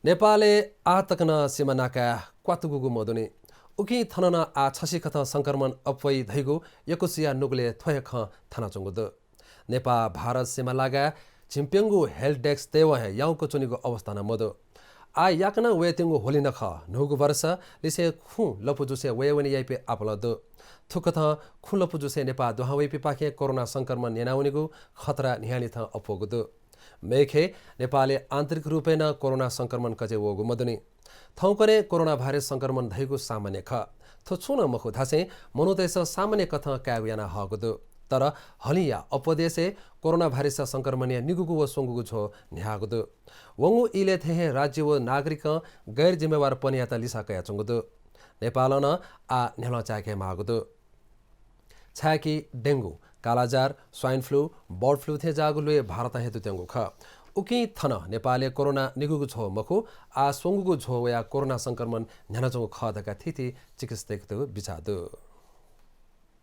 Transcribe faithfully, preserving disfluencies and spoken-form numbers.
नेपालय् आः तक नं सीमा नाकाय् क्वातुगुगु मदुनि। उकिं थन नं आः छसिकथं संक्रमण अप्वइ धइगु यकुसिया नुगलय् थ्व हे खँ थानाच्वंगु दु। नेपाः भारत सीमा लागाय् झिंप्यंगू help desk तयेवं हे याउँक च्वनीगु अवस्था नं मदु। आः याकनं वयेत्यंगु होली नखः न्हूगु वर्ष लिसें खुँ लँपु जुसें वयेवने याइपिं आपालं दु। थुकथं खुँ लँपु जुसें नेपाः दुहां वइपिंपाखें कोरोना संक्रमण न्यनावनीगु खतरा न्हियान्हिथं अप्वःगु दु। मेखे नेपालय् आन्तरिक रूपय् नं कोरोना संक्रमण कजय् वःगु मदुनि। थौंकन्हय् कोरोना भाइरस संक्रमण धइगु सामान्य खः। थ्व छुं नं मखु धासें मनूतय्सं सामान्य कथं कायेगु याना हःगु दु। तर हलिंया अप्वः देशय् कोरोना भाइरसया संक्रमणया निगूगु व स्वंगूगु झ्वः न्ह्याःगु दु। वंगु इलय् थें हे राज्य व नागरिकं गैर जिम्मेवार पनियात लिसा कयाच्वंगु दु। नेपालं नं आः न्ह्यलं चाय्के माःगु दु। छाय्कि डेंगू, कालाजार, swine flu, bird flu थें जाःगु ल्वय् भारतं हे दुत्वंगु खः। उकिं थन नेपालय् कोरोना निगूगु झ्वः मखु, आः स्वंगूगु झ्वः वयाः कोरोना संक्रमण न्ह्यानाच्वंगु खः धकाः थीथी चिकित्सकतय्गु बिचाः दु।